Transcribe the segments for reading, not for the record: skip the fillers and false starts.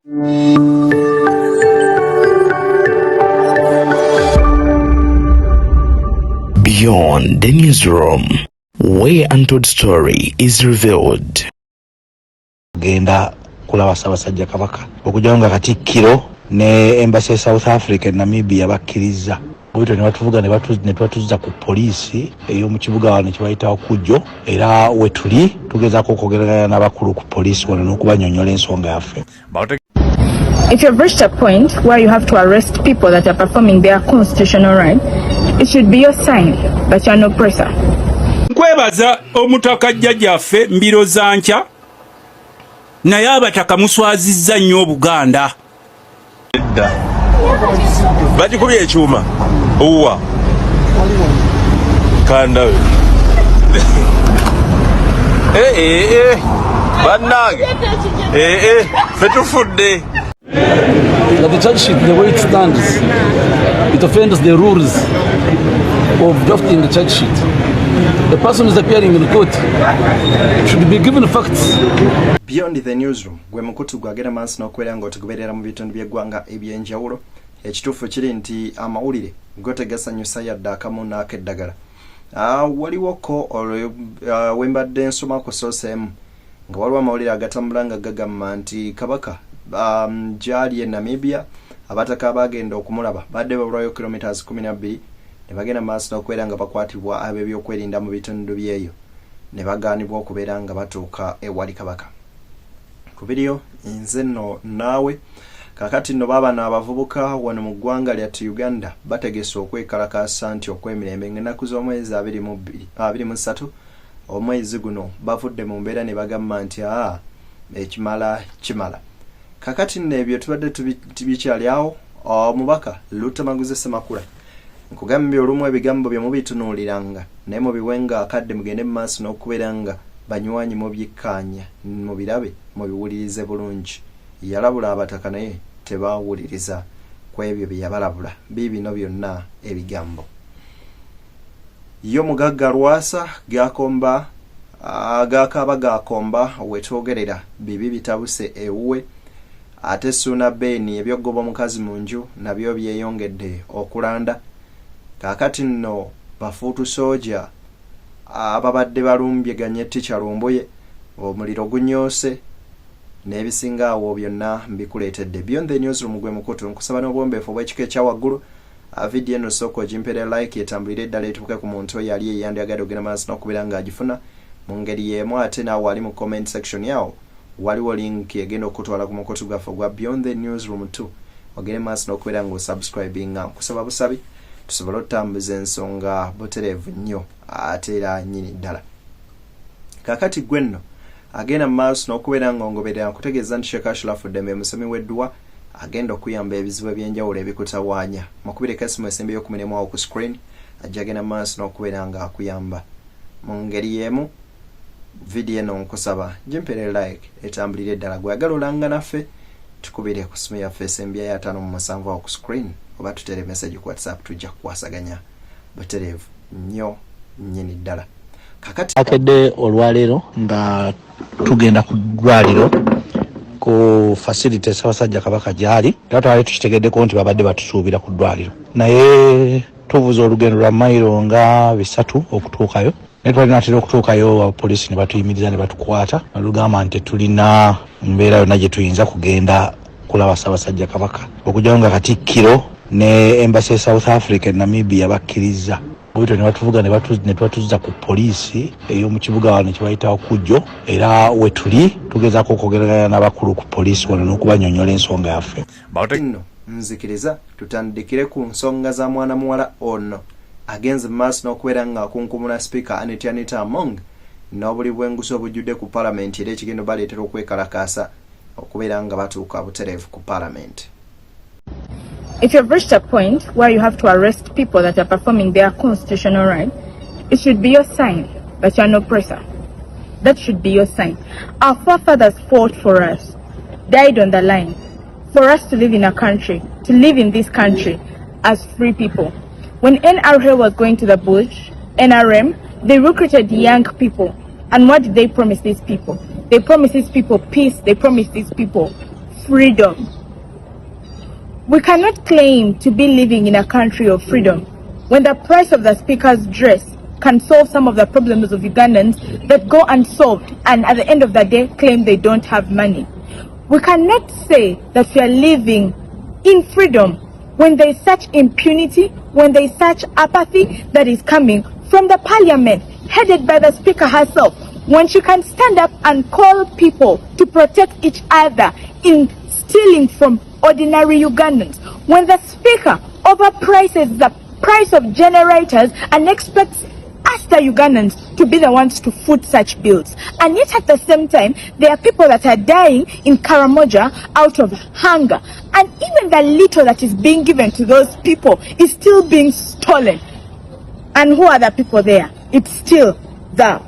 Beyond the newsroom, where untold story is revealed. Genda kulaba Ssaabasajja Kabaka okugyawo nga Katikkiro ne embassy e South Africa e Namibia bakkirizza bwetyo ne batuvuga ne tubatuzza ku poliisi ey'omu kibuga wano kyebayita Kujjo, era wetuli tugezaako okwogeraganya n'abakulu ku poliisi wano n'okubanyonyola ensonga yaffe. If you've reached a point where you have to arrest people that are performing their constitutional right, it should be your sign that you're an oppressor. Nkwebaza omutaka jjajjaffe mbiro za nkya, naye abataka muswazizza nnyo Obuganda. Bagikubye ekyuma owa kandawe. Eh, eh, eh. Bannange, fe tufudde. That the charge sheet, the way it stands, it offends the rules of drafting the charge sheet. The person who is appearing in court should be given facts. Beyond the Newsroom gwe mukutu gwagenda maaso n'okubeera ng'otugoberera mu bitundu by'eggwanga ebyenjawulo. Ekituufu kiri nti amawulire go tegasanyusa yadde akamu n'akeddagala. Waliwoko olwo wembadde nsoma ku source emu nga waliwo amawulire agatambula nga gagamba nti Kabaka gyali e Namibia, abataka abagenda okumulaba badde babulwayo kilometers 12 ne bagenda maaso n'okubeera nga bakwatibwa ab'ebyokwerinda mu bitundu byeyo ne bagaanibwa okubeera nga batuuka ewali Kabaka. Kubiriyo nze nno naawe. Kakati nno baabano abavubuka wano mu ggwanga lyattu Uganda bategese okwekalakaasa nti okw'emirembe ng'ennaku z'omwezi 23 omwezi guno. Bavudde mu mbeera ne bagamba nti aa, ekimala kimala. Kakati nno ebyo tubadde tubikyali awo. Omubaka Lutamaguzi Semakula, nkugambye olumu ebigambo bye mubitunuuliranga, naye mubiwenga akadde, mugende mu maaso n'okubeera nga banywanyi mubyekkaanya, mubirabe, mubiwulirize bulungi. Yalabula abataka naye tebawuliriza ku ebyo bye yabalabula. Biibino byonna ebigambo. Yo mugagga Lwasa gakomba gakaaba gakomba wetwogerera bibi bitabuse ewuwe. Ate Suuna Ben ebyogoba omukazi mu nju nabyo byeyongedde okulanda. Kaakati nno ba foot soldier ababadde balumbye ganye ticca Lumbuye, omuliro gunyoose n'ebisinga awo byonna mbikuleetedde. Beyond the Newsroom gwe mukutu. Nkusaba n'obwombeefu obw'ekika ekya waggulu, vidiyo eno sooka ogimpeere like, etambulire eddala etuuke ku muntu oyo ali eyandyagadde ogenda maaso n'okubeera ng'agifuna mu ngeri y'emu. Ate naawe ali mu comment section yawo waliwo link egenda okutwala ku mukutu gwaffe ogwa Beyond the Newsroom 2, ogende maaso n'okubeera ng'osubscribinga. Nkusaba busabi tusobole otutambuza ensonga butereevu nnyo ate era nnyini ddala. Kakati gwe nno agenda mu maaso n'okubeera nga ongoberera, nkutegeeza nti Sheikh Ashraf Ddembe musomi w'edduwa agenda okuyamba ebizibu ebyenjawulo ebikutawaanya. Mukubireko esimu esembeyo 11 awo ku screen, ajja agenda mu maaso n'okubeera nga akuyamba. Mu ngeri y'emu, vidiyo eno nkusaba gimpere like, etambulire eddala. Gweyagala olanga naffe, tukubire ku simu yaffe esembyayo 57 awo ku screen, oba tutere message ku WhatsApp, tujja kukwasaganya butereevu nnyo nnyini ddala. Kakati Akedde olwaleero nga tugenda ku ddwaliro ku facility Ssaabasajja Kabaka gyali, era twali tukitegeddeko nti babadde batusuubira ku ddwaliro, naye tuvuze olugendo lwa mayiro nga 300 okutuukayo, naye twali natera okutuukayo abapoliisi ne batuyimiriza ne batukwata, batugamba nti tetulina mbeera yonna gye tuyinza kugenda kulaba Ssaabasajja Kabaka okugyawo nga Katikkiro ne embassy e South Africa e Namibia bakkirizza. Bwetyo ne batuvuga ne tubatuzza ku poliisi ey'omu kibuga wano kyebayita Kujjo, era wetuli tugezaako okwogeraganya n'abakulu ku poliisi wano n'okubanyonyola ensonga yaffe. Nno nzikiriza tutandikire ku nsonga za mwana muwala ono agenze mu maaso n'okubeera nga akunkumula Sipiika Anita Anita Among n'obuli bw'enguzi obujjudde ku palamenti, era ekigendo baleetera okwekalakaasa okubeera nga batuuka butereevu ku palamenti. If you've reached a point where you have to arrest people that are performing their constitutional right, it should be your sign that you're an oppressor. That should be your sign. Our forefathers fought for us, died on the line, for us to live in a country, to live in this country as free people. When NRA was going to the bush, NRM, they recruited young people. And what did they promise these people? They promised these people peace, they promised these people freedom. We cannot claim to be living in a country of freedom when the price of the speaker's dress can solve some of the problems of Ugandans that go unsolved and at the end of the day claim they don't have money. We cannot say that we are living in freedom when there is such impunity, when there is such apathy that is coming from the parliament headed by the speaker herself, when she can stand up and call people to protect each other in stealing from ordinary Ugandans, when the speaker overprices the price of generators and expects us, the Ugandans, to be the ones to foot such bills. And yet at the same time, there are people that are dying in Karamoja out of hunger. And even the little that is being given to those people is still being stolen. And who are the people there? It's still the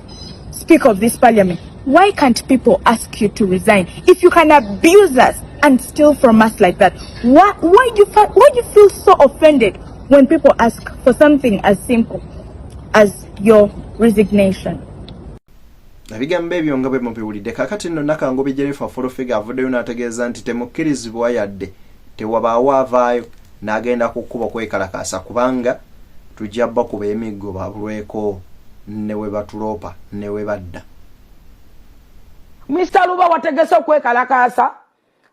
Speaker of this parliament. Why can't people ask you to resign? If you can abuse us and steal from us like that, why do you feel so offended when people ask for something as simple as your resignation? Ebigambo ebyo nga bwe mubiwulidde. Kaakati nno Nakangubi Jennifer Full Figure avuddeyo n'ategeeza nti temukkirizibwa yadde tewabaawo avaayo n'agenda ku kkubo kwekalakaasa, kubanga tujja bakuba emiggo babulweko ne we batuloopa ne we badda. Mr. Luba wategese okwekalakaasa,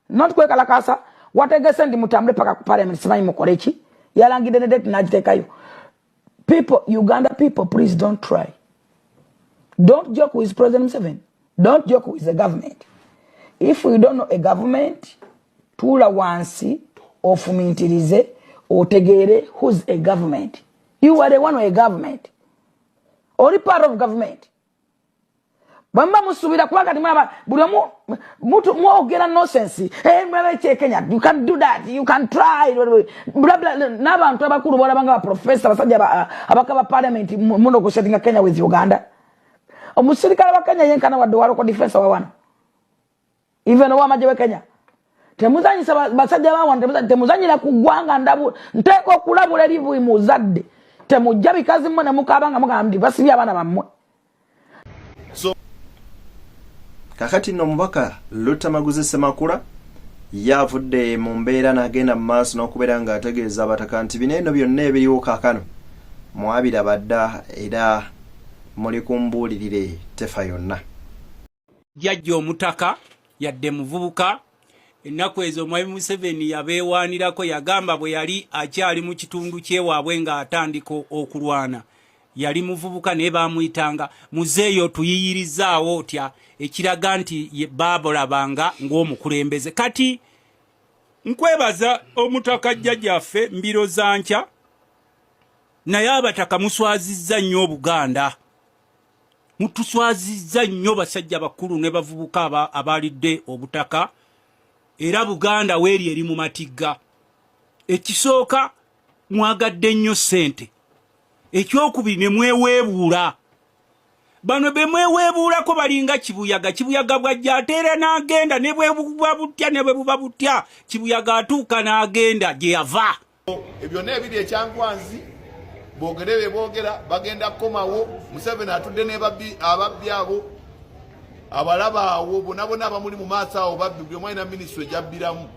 not kwekalakaasa, wategese ndi mutambule paka ku parliament, simanyi mukole ki, yalangidde ne date n'agiteekayo. People, Uganda people, please don't try. Don't joke with President Museveni. Don't joke with the government. If we don't know a government, tuula wansi, ofumintirize, otegere who's a government. You are the one with a government. Only part of government. Bamba musubira kuba kati mwaba buli omu mutu mwogera nonsense. Hey, mwaba Kenya, you can do that, you can try, blah blah. N'abantu abakulu bolabanga ba professor basajja abakaba parliament muno negotiating Kenya with Uganda. Omusirikale wa Kenya yenkana wadde wa local defense wa wano. Even owa maje wa Kenya. Temuzanyisa basajja ba wano, temuzanyira ku ggwanga ndabu. Nteeka okulabula eri buli muzadde. Temujja bikazi mmwe ne mukaabanga mugamba nti basibye abaana bammwe. Kakati nno omubaka Luttamaguzi Ssemakula yavudde mu mbeera n'agenda mu maaso n'okubeera ng'ategeeza abataka nti bino eno byonna ebiriwo kaakano mwabiraba dda era muli kumbuulirire tefa yonna. Jjajja omutaka yadde muvubuka, ennaku ezo Mwami Museveni yabeewaanirako, yagamba bwe yali akyali mu kitundu kyewaabwe ng'atandika okulwana yali muvubuka naye baamuyitanga muzeeyo tuyiyirizaawo otya, ekiraga nti baabolabanga ng'omukulembeze. Kati nkwebaza omutaka jjajjaffe mbiro za nkya, naye abataka muswazizza nnyo Obuganda, mutuswazizza nnyo basajja bakulu ne bavubuka abalidde obutaka, era Buganda weeri eri mu matigga. Ekisooka mwagadde nnyo ssente, ekyokubiri ne mweweebuula. Bano be mweweebuulako balinga kibuyaga, kibuyaga bw'ajja ateera n'agenda, ne bwe buba butya ne bwe buba butya, kibuyaga atuuka n'agenda gye yava. Ebyonna ebiri ekyankwanzi boogere bye boogera, bagenda kukomawo. Museveni atudde ne babbi ababbi abo abalaba awo bonna bonna abamuli mu maaso awo babbi, buli omu alina minisitule gy'abbiramu,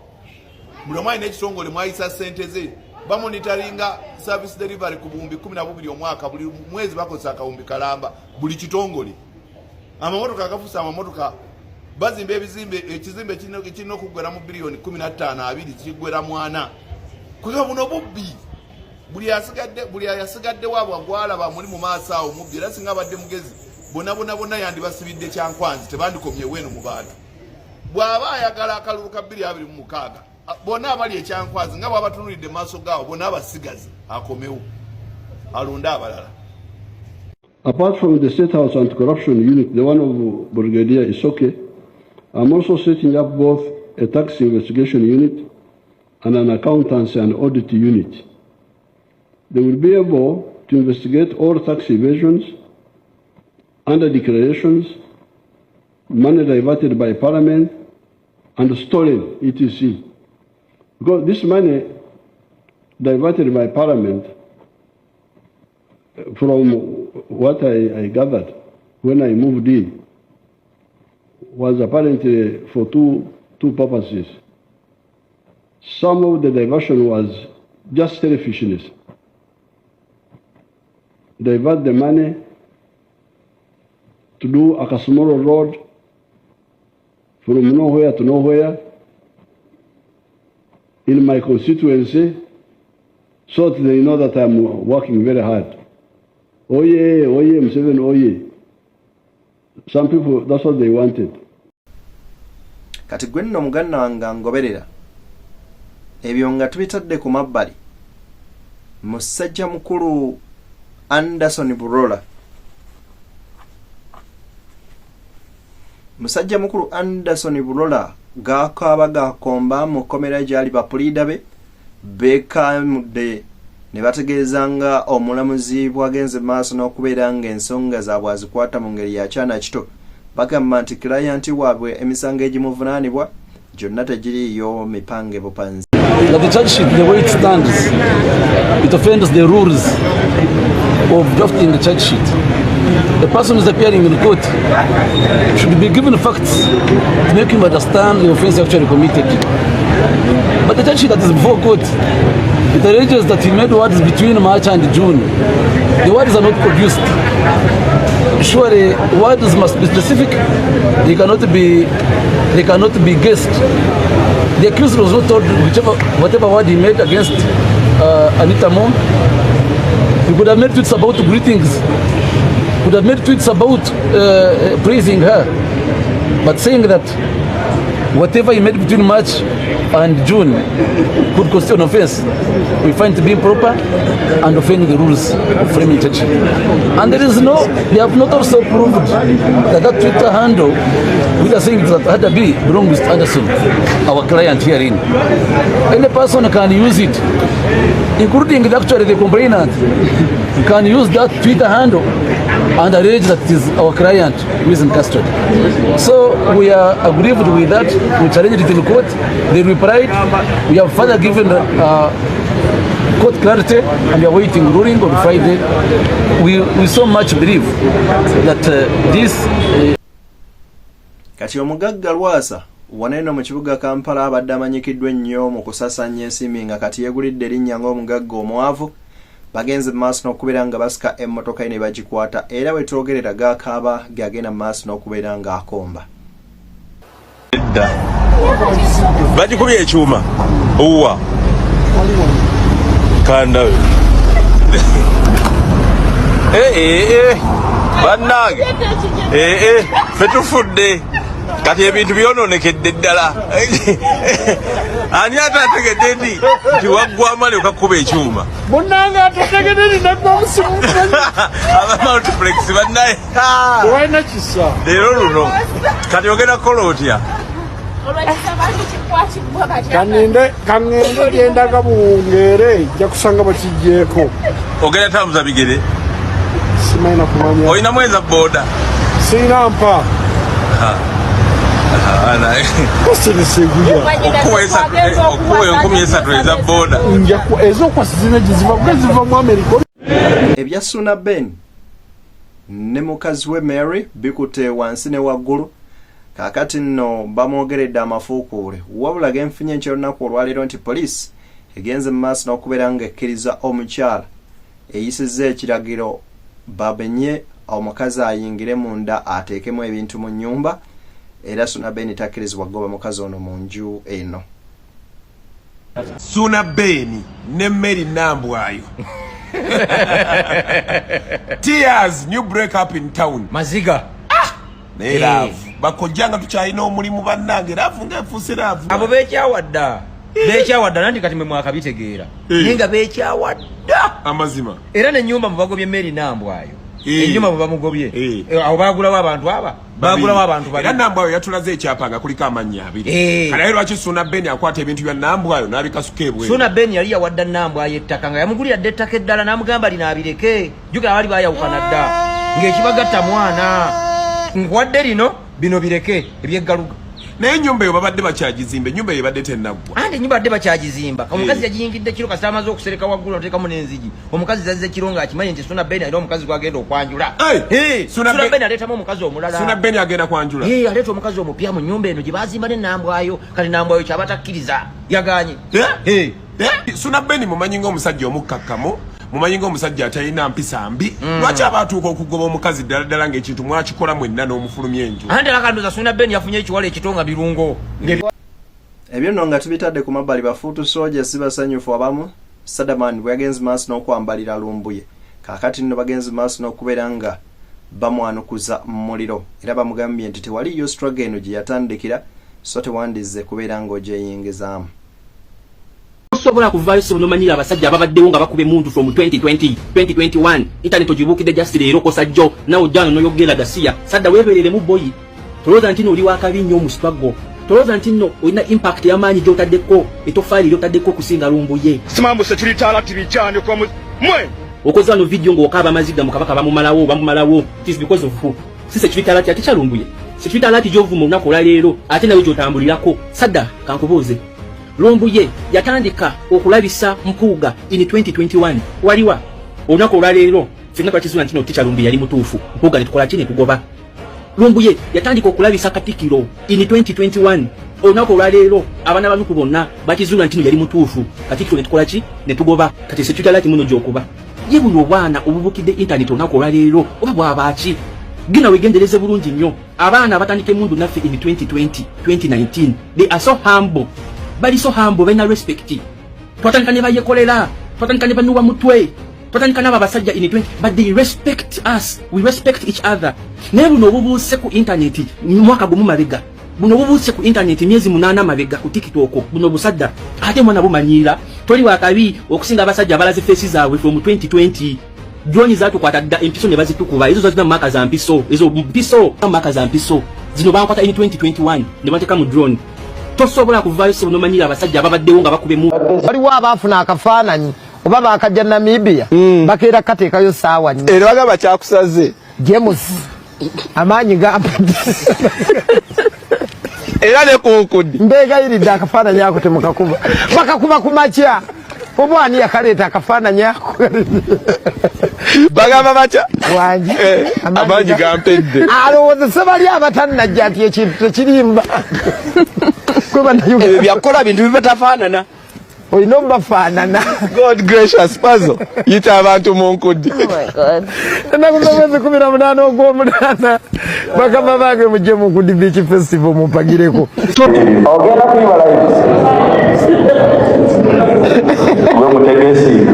buli omu alina ekitongole mwayisa ssente ze. Bamonitoringa service delivery ku 12,000 omwaka, buli mwezi bakozesa akawumbi kalamba buli kitongole. Amamotoka agafuuse amamotoka, bazimba ebizimbe, ekizimbe kirina okuggwera mu biliyoni 15 2 kiggwera mu 4. Kuba buno bubbi, buli ayasigadde waabwe gwalaba muli mu maaso awo mubbi. Era singa abadde mugezi bonna bonna bonna yandibasibidde Kyankwanzi, tebandikomyewo eno mu bantu. Bw'aba ayagala akalulu ka 2026 bonna abali ekyankwanzi nga bw'abatunulidde mu maaso gaabo bonna abasigaze akomewo alonde abalala. Apart from the State House Anti-Corruption Unit, the one of Brigadier Isoke, I'm also setting up both a tax investigation unit and an accountancy and audit unit. They will be able to investigate all tax evasions, under declarations, money diverted by Parliament, and stolen, etc. Because this money diverted by Parliament, from what I gathered when I moved in, was apparently for two purposes. Some of the diversion was just selfishness. Divert the money to do a small road from nowhere to nowhere in my constituency, so that they know that I'm working very hard. Oh yeah, Museveni, oh yeah. Some people, that's what they wanted. Kati gwe nno muganda wange ngoberera ebyo nga tubitadde ku mabbali, musajja mukulu Anderson Burola, musajja mukulu Anderson Burola gakaaba gakomba mu kkomera gyali. Bapuliida be beekamudde ne bategeeza nga omulamuzi bw'agenze maaso n'okubeera ng'ensonga zaabwe azikwata mu ngeri ya kyana kito. Bagamba nti client waabwe emisango egimuvunaanibwa gyonna tegiriiyo mipange bupanzi. That the charge sheet, the way it stands, it offends the rules of drafting the charge sheet. The person who is appearing in court should be given facts to make him understand the offense actually committed. But the charge sheet that is before court, it alleges that he made words between March and June. The words are not produced. Surely words must be specific. They cannot be guessed. The accused was not told whichever, whatever word he made against Anita Among. He could have made tweets about greetings, could have made tweets about praising her, but saying that whatever he made between March and June could constitute an offense, we find to be improper and offending the rules of framing charge. And there is no, they have not also proved that that Twitter handle, which are saying that Hada B belongs to Anderson, our client herein. Any person can use it, including actually the complainant, can use that Twitter handle and allege that it is our client who is in custody. So we are aggrieved with that. We challenged it in court. They replied. We have further given court clarity and we are waiting ruling on Friday. We so much believe that this Kati omugagga Lwasa wano eno mu kibuga Kampala abadde amanyikiddwa ennyo mu kusasanya ensimbi, nga kati yeegulidde erinnya ng'omugagga omwavu, bagenze mu maaso n'okubeera nga basika emmotoka ye ne bagikwata, era we twogerera gakaaba gagenda mu maaso n'okubeera ng'akomba. Edda bagikubye ekyuma owa kandawe. Eh, eh, eh. Bannange, ffe tufudde. Kati ebintu byononekedde ddala. Ani ate ategedde nti waggwamu alyoka kukuba ekyuma? Munange atategedde ninaggwa omusimu. Aba multiplex bannaye. Tewalina kisa. Leero luno kati ogenda kukola otya? Kaninde kaŋŋende gyendaga buwungeere, nja kusanga bakiggyeko. Ogenda tambuza bigere? Simanyi nakumanya. Olina mweza boda? Sirina mpa. Kosirisiguya. Okuwa 3000 eza boda. Ezokwasi zina gyeziva kuba ziva mu Amerika. Ebya Suna Ben ne mukazi we Mary bikutte wansi ne waggulu. Kaakati nno bamwogeredde amafuukuule, wabula genfunye enkya olunaku olwaleero nti poliisi egenze mu maaso n'okubeera ng'ekkiriza omukyala eyisizza ekiragiro babenye omukazi ayingire munda ateekemu ebintu mu nnyumba, era Suna Ben takkirizibwa kugoba mukazi ono mu nju eno. Suna Ben ne Mary Nambwayo. Tears, new break up in town. Maziga. Naye love, bakojja nga tukyalina omulimu bannange, love ng'efuuse love. Abo bekyawadda, bekyawadda nanti kati mwe mwakabitegeera, naye nga bekyawadda. Amazima. Era nenyumba mubagobye Mary Nambwayo, enyumba bwe bamugobye, awo bagulawo abantu, aba bagulawo abantu Era babiri. Nambwayo yatulaze ekyapa nga kuliko amannya abiri. Kale naye lwaki Suna Ben akwata ebintu bya Nambwayo n'abikasuka ebweru? Suna Ben yali yawadda Nambwayo ettaka, nga yamugulira dda ettaka eddala, n'amugamba lino abireke. Jjukira baali bayawukana dda ng'ekibagatta mwana. Nkuwadde lino, bino bireke ebyeggaluga. Naye ennyumba eyo babadde bakyagizimba, ennyumba eyo ebadde tennaggwa. Anti ennyumba badde bakyagizimba. Omukazi yagiyingidde kiro, kasita amaze okusereka waggulu noteekamu n'enzigi. Omukazi yazze kiro ng'akimanyi nti Suna Ben alina omukazi gw'agenda okwanjula. Hey! Suna Ben aleetamu omukazi omulala. Suna Ben agenda kwanjula. Hey, aleeta omukazi omupya mu nnyumba eno gye bazimba ne Nambwayo. Kati Nambwayo kyaba takkiriza, yagaanye. Hey. Suna Ben mumanyi ng'omusajja omukkakkamu, mumanyi ng'omusajja atalina mpisa mbi. Lwaki aba atuuka okugoba omukazi ddala ddala ng'ekintu mwakikola mwenna n'omufulumya enju? Anti alakanduza Suna Ben yafunye ekiwala ekito nga birungo. Ebyo nno nga tubitadde ku mabbali, bafuutu sooja si basanyufu abamu Sadaman bwe yagenze maaso n'okwambalira Lumbuye. Kaakati nno bagenze maaso n'okubeera nga bamwanukuza muliro era bamugambye nti tewaliiyo struggle eno gye yatandikira, so tewandizze kubeera ng'ogyeyingizaamu. Tosobola kuvaayo ssebo n'omanyira abasajja ababaddewo nga bakuba emmundu from 2020, 2021. Internet ogibuukidde just leero kosa jjo nawe ojja wano n'oyogera gasiya. Sadda weebereremu boyi. Tolowooza nti nno oli wakabi nnyo mu struggle. Tolowooza nti nno olina impact ey'amaanyi gy'otaddeko, etoffaali ly'otaddeko okusinga Lumbuye. Simambu security alert bikyani okuva mu mwe. Okoze wano video ng'okaaba amaziga mu Kabaka bamumalawo, bamumalawo. It is because of who? Si security alert ate kya Lumbuye. Security alert gy'ovuma olunaku olwaleero ate nawe gy'otambulirako. Sadda kankubuuze. Lumbuye yatandika okulabisa Mpuuga in 2021 waliwa olunaku olwaleero fenna twakizuula nti no teacher Lumbuye yali mutuufu, Mpuuga netukola ki netugoba. Lumbuye yatandika okulabisa Katikiro in 2021 olunaku olwaleero abaana ba Nuku bonna bakizuula nti no yali mutuufu, Katikiro netukola ki netugoba. Kati security alert muno gyokuba ye buno obwana obubukidde internet olunaku olwaleero oba bwabaaki? Gina wegendereze bulungi nnyo. Abaana abatandika emundu naffe in 2020, 2019, they are so humble, bali so humble, balina respect. Twatandika ne bayekolera, twatandika ne banuwa mutwe, twatandika n'abo abasajja in 20, but they respect us, we respect each other. Naye buno obubuuse ku internet mwaka gumu mabega, buno obubuuse ku internet myezi 8 mabega ku TikTok, buno busajja ate mwana bumanyiira toli wakabi okusinga abasajja abalaze face zaabwe from 2020. Drone zatukwata dda empiso ne bazitukuba, ezo zazina maka za mpiso, ezo mpiso maka za mpiso zino bankwata in 2021 ne bateka mu drone. Tosobola kuvaayo ssebo n'omanyira abasajja ababaddewo nga bakuba emu. Waliwo abaafuna akafaananyi oba baakajja Namibia, bakeera kateekayo ssaawa nnya. Era bagamba kyakusaze. James amaanyi gampadde. Era ne kunkudi. Mbeegayiridde akafaananyi ako temukakuba. Bakakuba ku makya. Oba ani yakaleeta akafaananyi ako? Bagamba batya? Wangi. Amaanyi gampedde. Alowoozesa bali abatannajja nti ekintu tekirimba. Kwe bannayuganda. Ebyo byakukola bintu bibatafaanana. Olina obubafaanana. God gracious puzzle. Yita abantu mu nkudi. Ennaku z'omwezi 18 ogw'omunaana bakama bange mujje mu Nkudi Beach Festival mumpagireko. Ogenda kuyiba live. Gwe mutegesi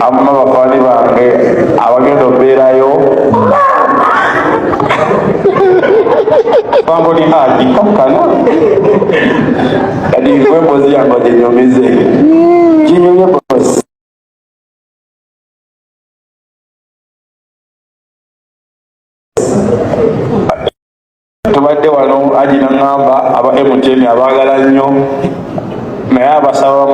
amma bafaani bange abagenda obeerayo bamboli haji kakkana kati gwe embozi yange oginyumize kinyumye bosi. Tubadde wano Haji naŋŋamba aba MTN abaagala nnyo naye abasaba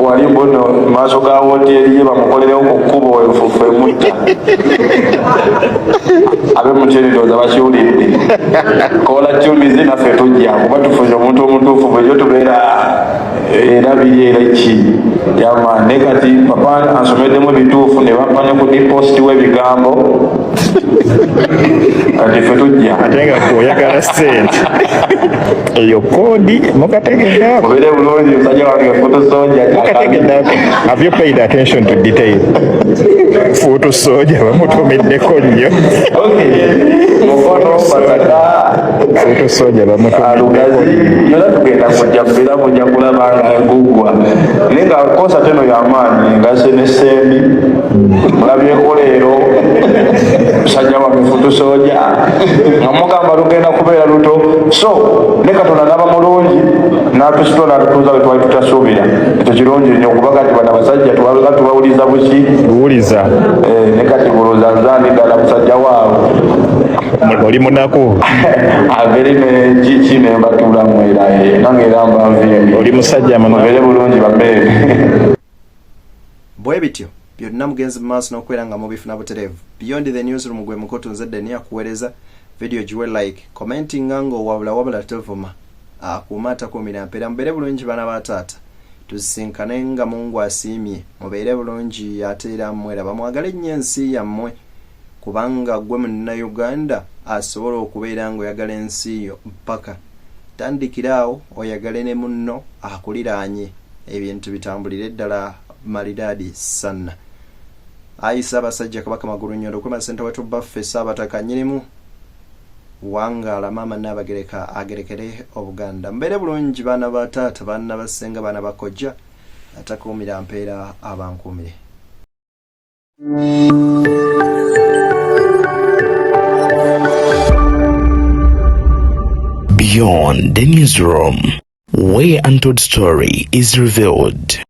wali mbuno mu maaso ga woteeri ye bamukolerewo ku kkubo enfuufu emutta. Abe MTN ndowooza bakiwulidde. Koola tunizi naffe tujja kuba tufunye omuntu omutuufu bulijjo tubeera era biri era ki yama naye kati papa ansomeddemu ebituufu ne bampa ne ku deposit w'ebigambo kati ffe tujja. Ate nga gwe oyagala ssente eyo koodi mukategedde. Mubeere bulungi musajja wange futu soja. Mukategedde. Have you paid attention to detail? Futu soja bamutumiddeko nnyo. Mukono Masaka Futu soja bamutumiddeko nnyo. Yona tugenda kujja kubeera mujja kulaba nga guggwa naye nga konsati eno y'amaanyi ngase ne Ssendi mulabyeko leero musajja wange futu soja nga mugamba lugenda kubeera luto so ne Katonda n'aba mulungi n'atusitula n'atutuuza we twali tutasuubira. Ekyo kirungi nnyo kuba kati bano abasajja tubaga tubawuliza buki buwuliza ne kati bulowooza nze ani ddala musajja waabwe. Oli munaku. Avere ne kiki ne mbatuulamu era nange era mba nvimbye. Oli musajja munaku. Mubeere bulungi bambeere. Bwe bityo byonna mugenzi mu maaso n'okubeera nga mubifuna butereevu. Beyond the Newsroom gwe mukutu, nze Deni akuweereza. Video giwe like, commentinga ng'owabula wabula tovuma. Akuuma atakuumira mpeera. Mubeere bulungi baana ba taata. Tusisinkane nga Mungu asiimye. Mubeere bulungi ate era mweraba. Mwagale nnyo ensi yammwe kubanga ggwe Munnayuganda asobola okubeera ng'oyagala ensi yo ppaka. Tandikira awo oyagale ne munno akuliraanye ebintu bitambulire ddala malidaadi sanna. Ayi Ssaabasajja Kabaka Magulunnyondo kwema Ssentawetu Bbaffe Ssaabataka Nnyinimu wangaala maama Nnaabagereka agerekere Obuganda. Mubeere bulungi baana ba taata, baana ba ssenga, baana ba kojja, atakuumira mpeera abankuumire. Beyond the newsroom, where untold story is revealed.